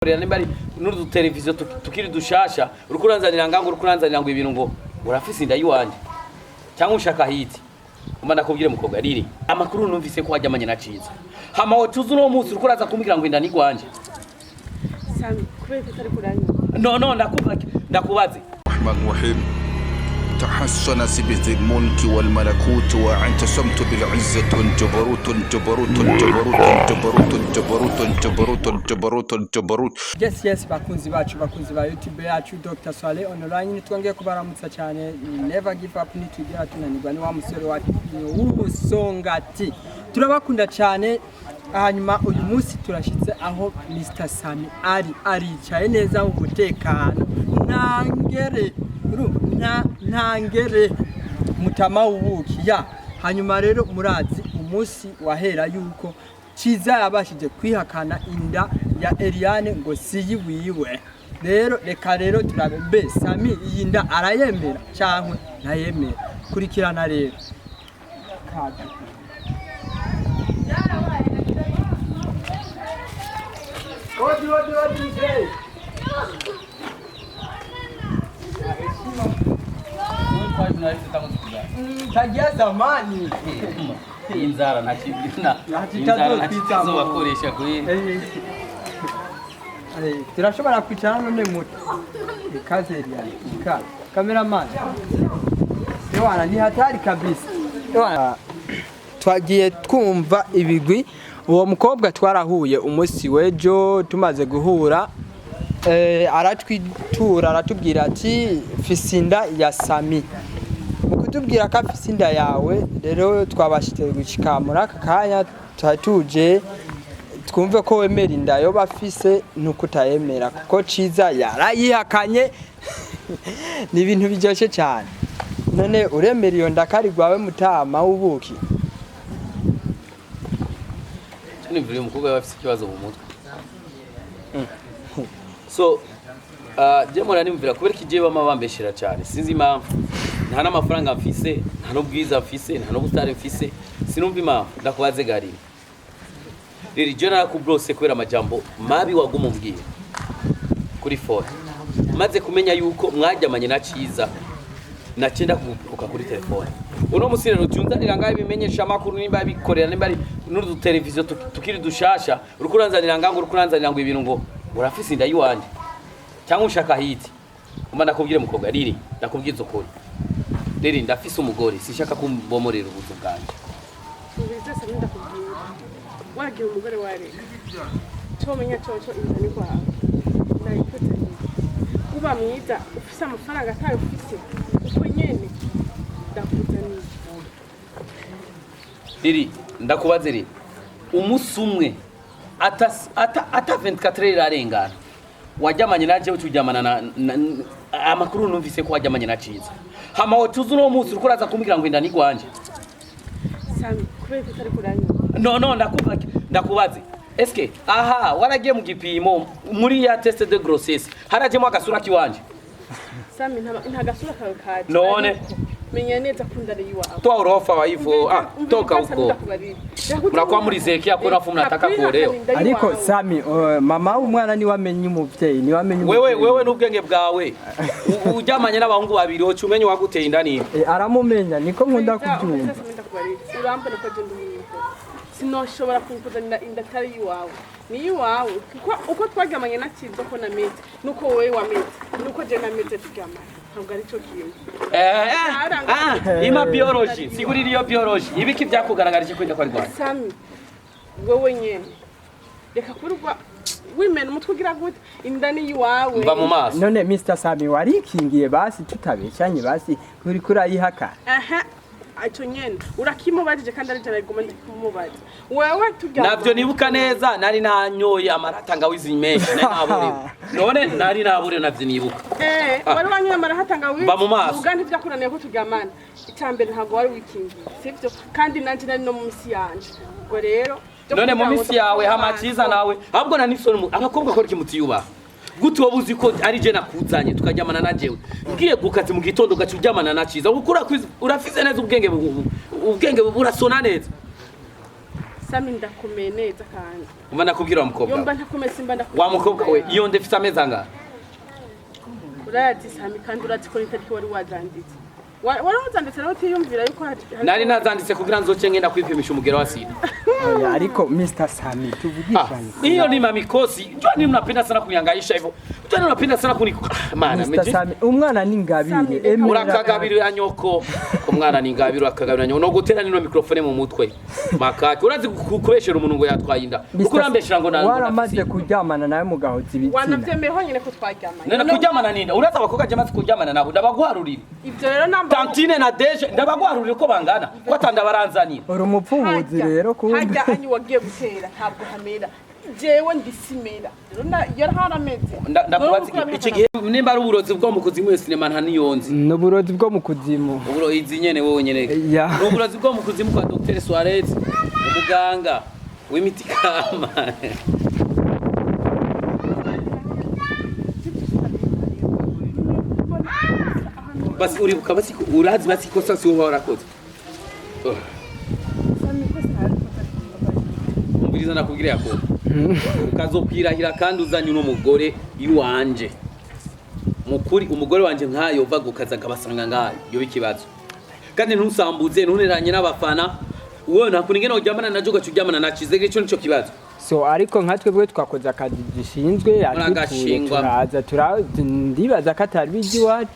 Nimba ari n'uduteleviziyo tukiri dushasha, uriko uranzanira ngango, uriko uranzanira ngo ibintu ngo urafise inda yiwanje cyangwa ushaka hiti. Umva ndakubwire mukobwa, riri amakuru numvise ko wajyamanye na Ciza, hama wocuza uno munsi uriko uraza kumbwira ngo inda ni gwanje. Sami, kubera ko utari kuranyumva. No, ndakubaze, ndakubaze. الرحمن الرحيم. تحصن بذي الملك والملكوت واعتصمت بالعزة جبروت جبروت جبروت جبروت جبروت جبروت جبروت جبروت. Yes, bakunzi bacu, bakunzi ba YouTube yacu Dr. Swale Online, twongeye kubaramutsa cyane. Never give up, ntitugera tunanirwa, ni wa musore wacu w'umusongati, turabakunda cyane. Hanyuma uyu munsi turashyitse aho Mr. Sami ari, aricaye neza mu mutekano ntangere, urumva, nta ntangere mutama w'ubuki ya. Hanyuma rero murazi umunsi wahera yuko Ciza yabashije kwihakana inda ya Eliane ngo siyi wiwe. Rero reka rero turabe mbe Sami iyi nda arayemera cyangwa ntayemera. Kurikirana rero. Kaga. Odi, odi, odi, mzee. Tangia zamani. Inzara nta Nta inzara nta kitazotwitamo. bakoresha kuri Turashobora kwicara none muto. Ikaze Eliane, ikaze. Cameraman. Ewana ni hatari kabisa. Ewana twagiye twumva ibigwi uwo mukobwa twarahuye umunsi w'ejo, tumaze guhura aratwitura, aratubwira ati mfise inda ya Sami. Mu kutubwira ko afise inda yawe rero, twabashije gushika muri aka kanya twari tuje twumve ko wemera inda yoba afise nuko utayemera, kuko Ciza yarayihakanye. Ni ibintu biryoshye cyane. None uremera iyo nda kari rwawe, mutama w'ubuki? Nimvira uyu mukobwa yaba afise ikibazo mu mutwe. So je mpora nimvira kubera ko igihe bama bambeshera cyane, sinzi impamvu. Nta n'amafaranga mfise, nta n'ubwiza mfise, nta n'ubutare mfise, sinumva impamvu. Ndakubaze gari riri, je narakubrose kubera amajambo mabi waguma umbwira kuri phone. Maze kumenya yuko mwajyamanye na Ciza, nacenda kuguproka kuri telefone. Uno musi rero ucunzanira ngaho ibimenyesha amakuru, nimba bikorera, nimba ari n'uduteleviziyo tukiri dushasha, uriko uranzanira ngango, uriko uranzanira ngo ibintu ngo urafise inda yiwanje cyangwa ushaka hiti. Umva ndakubwire mukobwa, riri ndakubwiza ukuri, riri ndafise umugore, sinshaka kumbomorera ubuzu bwanje. Ubwiza Sami, ndakubwira, wagira umugore wareka comenya coco inda ni kwawe nayikuzaniye. Uba mwiza ufise amafaranga atayo ufise uko nyene ndakuzaniye. Riri ndakubaze, riri umunsi umwe ata 24 heures irarengana wajyamanye na jewe, tujyamana na amakuru numvise ko wajyamanye na Ciza, hama wocuza uno munsi uriko uraza kumbwira ngo inda ni gwanje. Sami, kubera ko utari kuranyumva. No, ndakubaze, ndakubaze, eske aha waragiye mu gipimo muri ya test de grossesse harajemo agasura kiwanje? Sami, nta gasura kawe kaje. None? Ariko menya neza ko inda ari iwawe. Toa urofa wa hivyo, ah, toka huko. Mnakuwa mlizeekea kuona afu mnataka kuolewa. Ariko Sami, mama w'umwana niwe amenya umuvyeyi, niwe amenya Wewe umuvyeyi. Wewe n'ubwenge bwawe ujyamanye n'abahungu babiri woca umenya uwaguteye inda nini? Aramumenya, niko nkunda kubyumva. Urambona ko je ndi umuntu, sinoshobora kukuzanira inda atari iwawe, ni iwawe, kuko uko twaryamanye na Kiza ko nameze nuko wowe wameze nuko je nameze turyamanye ntabwo ari cyo kimwe. Ah, ima biology sigurira iyo biology ibiki byakugaragarije ko inda ko ari rwanda? Sami, wowe nyene reka kurwa wimena umutwe ugira gute, inda ni iwawe. Mva mu maso. None Mr. Sami, warikingiye basi, tutabeshanye basi, kuri kurayihakana? Aha icyo nyene urakimubajije kandi ari je naguma ndi kumubaza wewe turyamanye. Navyo nibuka neza, nari nanyoye amarata ngawizi menshi, nari naborewe. None nari naborewe, navyo nibuka. Wari wanyoye amaraha tangawizi. Mba mu maso. Ubwa ntivyakunaniye ko turyamana. Icya mbere ntabwo wari wikingiye, sivyo? Kandi nanje nari no mu misi yanje, ubwo rero byo None mu kugira ngo misi yawe hama Ciza nawe ahubwo na nisoni abakobwa kora ikimutiyubaha gute? Wowe uzi ko ari je nakuzanye tukaryamana na jewe, ngiye gukazi mu gitondo ugaca uryamana na Ciza, uko urafise neza ubwenge, ubwenge burasona neza. Sami, ndakomeye neza kandi. Umva, nakubwira wa mukobwa Iyo we. Mba ntakomeye simba ndakomeye. Wa mukobwa we, iyo ndefise amezi angahe? Urayazi Sami, kandi urazi ko n'itariki wari wazanditse. Wari wazanditse nawe utiyumvira yuko Nari nazanditse kugira nzoce ngenda kwipimisha umugero wa sida. Oya, ariko Mr. Sami, tuvugishanye. Hiyo ni mamikosi. Jua nini mnapenda sana kunihangaisha hivyo? Jua nini mnapenda sana kuni Ah, mana Mr. Sami, umwana ni Sami, ingabire. reka. Emera. Urakagabirira nyoko. Umwana ni ingabire, urakagabirira nyoko. No gutera nino microphone mu mutwe. Makaki urazi kubeshera umuntu ngo yatwaye inda. Mr. Uko urambeshera ngo Waramaze kuryamana nawe mugahoza ibitsina. Wanavyemeye honyine ko twaryamanye. Nena kuryamana ninda. Uraza abakobwa je maze kuryamana nabo ndabaguharurira. Ivyo rero namba Tantine na Deje ndabaguharurira uko bangana. Ko atanda baranzanira. Uri umupfubuzi rero kumbe. Harya anyu wagiye gutera ntabwo hamera, jewe ndisimera rero yaraharameze. Ndakubaza iki gihe nimba ari uburozi bwo mu kuzimu, iyo sinema nta niyonzi. Ni uburozi bwo mu kuzimu. Uburozi nyene wowe nyene. Ya. Ni uburozi bwo mu kuzimu kwa Dr. Suarez, umuganga w'imiti kama. Basi uribuka, basi urazi, basi kosa si wowe warakoze. Oh. Umviriza, nakubwira Yakobo. Ukazokwirahira kandi uzanye uno mugore iwanje. Mukuri umugore wanje nkayo va gukaza akabasanga ngayo yoba ikibazo. Kandi ntusambuze, ntuneranye n'abafana. Wowe nta kuntu ingene uryamana na ugaca uryamana na Cizege, ico nico kibazo. So ariko nka twebwe twakoze akazi gishinzwe yatutuye. Muragashingwa. Turaza ndibaza ko atari bijya iwacu.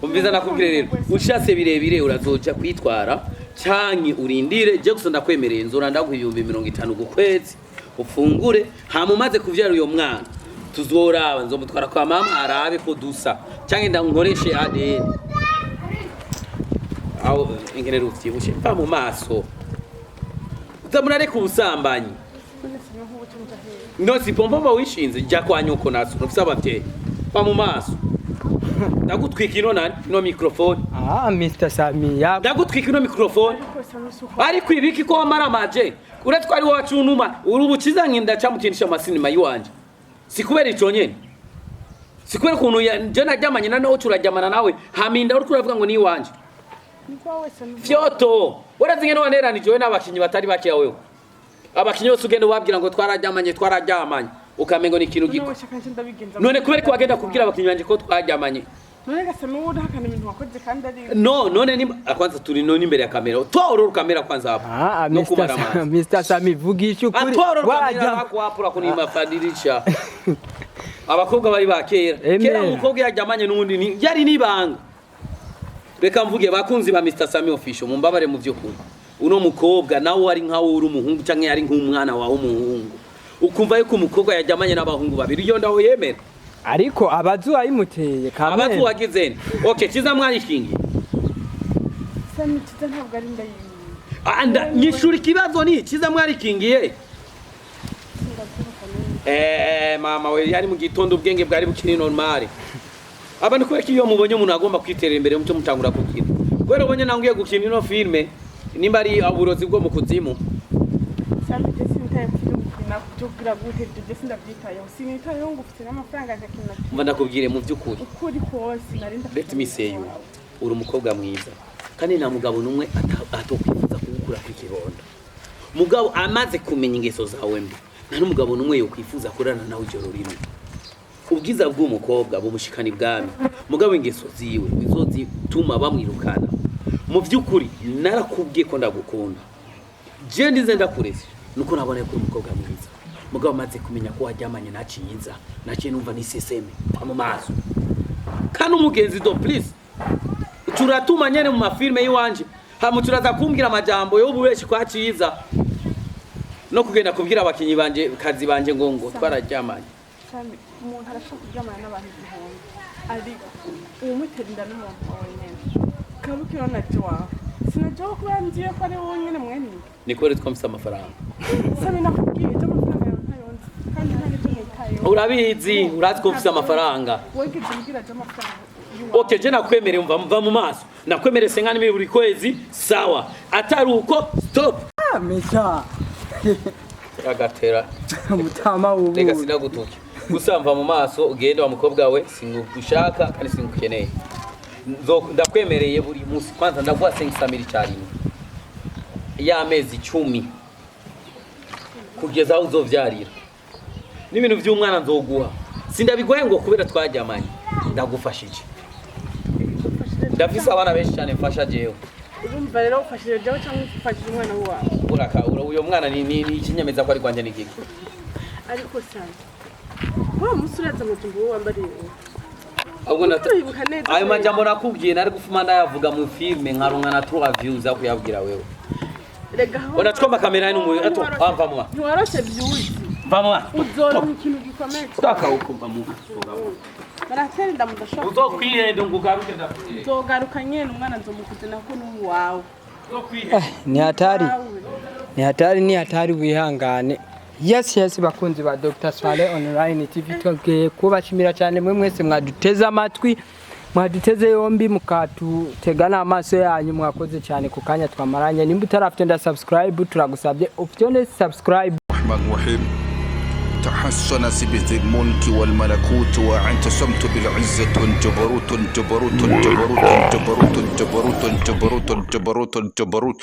Umviza nakubwire rero, ushatse birebire urazoja kwitwara canke urindire. Je gusa ndakwemereye nzora ndaguha 50,000 ku kwezi ufungure, hama umaze kuvyara uyo mwana tuzoraba, nzomutwara kwa mama arabe ko dusa canke ndankoreshe ADN. Aho ingene ruvyibushe, mva mu maso, uza murareka ubusambanyi. No si pompomba wishinze, jya kwa nyoko naso ntufise abavyeyi. Va mu maso, ndagutwika ino nani ino microphone. Ah, Mr. Sami ya. Ndagutwika ino microphone. Ariko ibiki ko wamaramaje uretse ko ari wacu unuma uri ubukiza nkinda cyamukinisha amasinema yiwanje, si kubera ico nyene, si kubera ukuntu je naryamanye na nawe turaryamana nawe haminda uriko uravuga ngo ni iwanje. Fyoto urazi ngene waneranije we n'abakinyi batari bakeya, wewe abakinyi bose ugenda ubabwira ngo twararyamanye, twararyamanye, ukamengo ni ikintu giko. None kubera ko wagenda kubwira abakinyi banje ko twaryamanye? None gasema wowe urahakana ibintu wakoze kandi ari No none ni kwanza turi none imbere ya kamera, toa uru kamera kwanza hapo. Ah, No Mr. kumara Sami, mazi. Mr. Sami, vugisha ukuri. Atoro kamera Warajya wako hapo la kunimafadilisha. Abakobwa bari ba kera. Amen. Kera umukobwa yaryamanye n'undi ni yari nibanga. Reka mvuge, bakunzi ba Mr. Sami Official, mumbabare mu vy'ukuri. Uno mukobwa nawe ari nkawe uri umuhungu canke ari nk'umwana wawe umuhungu. Ukumva yuko umukobwa yaryamanye n'abahungu babiri, iyo ndaho yemera. Ariko abazu ayimuteye kamere. Abatu wagize nde? Okay, kiza mwarishingiye. Sami, kiza ntabwo ari ndayiwe. Anda nyishura ikibazo, ni kiza mwarikingiye? Mama we, yari mu gitondo ubwenge bwari bukiri normal. Abantu kubera ko iyo mubonye umuntu agomba kwitera imbere mucyo mutangura gukina. Kubera ubonye nangiye gukina ino filme nimba ari uburozi bwo mu kuzimu. Sami, je sinitaye ku byo gukina, byo kugira gute, ibyo je sindabyitayeho, sinitayeho ngo ufite n'amafaranga ntakina. Mva ndakubwire mu by'ukuri. Ukuri kose nari ndafite. Let me say you. Uri umukobwa mwiza. Kandi nta mugabo n'umwe atokwifuza kugukura ku kibondo. Mugabo amaze kumenya ingeso zawe mbi, nta n'umugabo n'umwe yokwifuza kurana nawe ijoro rimwe. Ubwiza bw'umukobwa bumushikana ibwami, mugabo ingeso ziwe nizo zituma bamwirukana. Mu by'ukuri narakubwiye ko ndagukunda. Je ndize ndakureze nuko nabona ko uri umukobwa mwiza, mugabo amaze kumenya ko waryamanye na Ciza, naciye numva ni seseme mu maso. Kandi umugenzi do please, turatuma nyene mu mafilme y'iwanje, hama turaza kumbwira amajambo y'ububeshi kwa Ciza no kugenda kubwira abakinyi banje kazi banje ngo twararyamanye. Sami, umuntu arashobora kuryamana n'abantu 1000, ariko uwumutera inda n'umuntu wenyine kabukiro na wawe sinajeho kuba nziye ko ari wowe nyine mwene. Ni kubera twamfise amafaranga. Sami, nakubwiye ibyo amafaranga yawe ntayonzi kandi nta n'ibyo nitayeho. Urabizi, urazi ko mfise amafaranga. Wigeze umbwira aje amafaranga y'iwawe? Okay, je nakwemereye, mva mva mu maso, nakwemereye sengani buri kwezi, sawa? Atari uko, stop. Ah, Mr. Agatera. Mutama Reka ubu. sinagutuke gusa, mva mu maso ugende wa mukobwa we, singushaka kandi singukeneye. Ndakwemereye buri munsi kwanza ndaguha 500 mille icyarimwe. y'amezi 10 kugeza aho uzovyarira, n'ibintu vy'umwana nzoguha. Sindabiguhaye ngo kubera twaryamanye, ndagufashije. Ndafise abana benshi cyane mfasha jewe. Urumva rero, ufashije jewe cyangwa ufashije umwana wawe? Uraka uyo mwana ni ikinyemeza ko ari kwanje n'igiki. Ariko sana wa munsi uraza amajambo wowe wambariye wowe. Ahubwo Uribuka neza? Ayo majambo nakubwiye nari gufuma ndayavuga mu filme, nkaronka na trois views aho kuyabwira wewe. Rega aho. Unachukua kamera yenu mu ato amva mwa. Ntiwaroshe vyuzi. Mva mwa. Uzoronka ikintu gikomeye. Toka huko, mva mu. Baratera inda mudashobora. Uzokwihenda ngo ugaruke, ndakubwiye. Nzogaruka nyene, umwana nzomukuze nako n'uwawe. Uzokwihenda. Ni hatari. Wawe. Ni hatari, ni hatari, wihangane. Yes, bakunzi ba Dr. Swale Online TV, twabwiye kubashimira cyane mwe mwese mwaduteze amatwi, mwaduteze yombi, mukatutega n'amaso yanyu. Mwakoze cyane ku kanya twamaranye. Nimba utarafite nda subscribe, turagusabye ufite subscribe. الرحمن الرحيم. تحصن بذي الملك والملكوت واعتصمت بالعزة جبروت جبروت جبروت جبروت جبروت جبروت جبروت جبروت.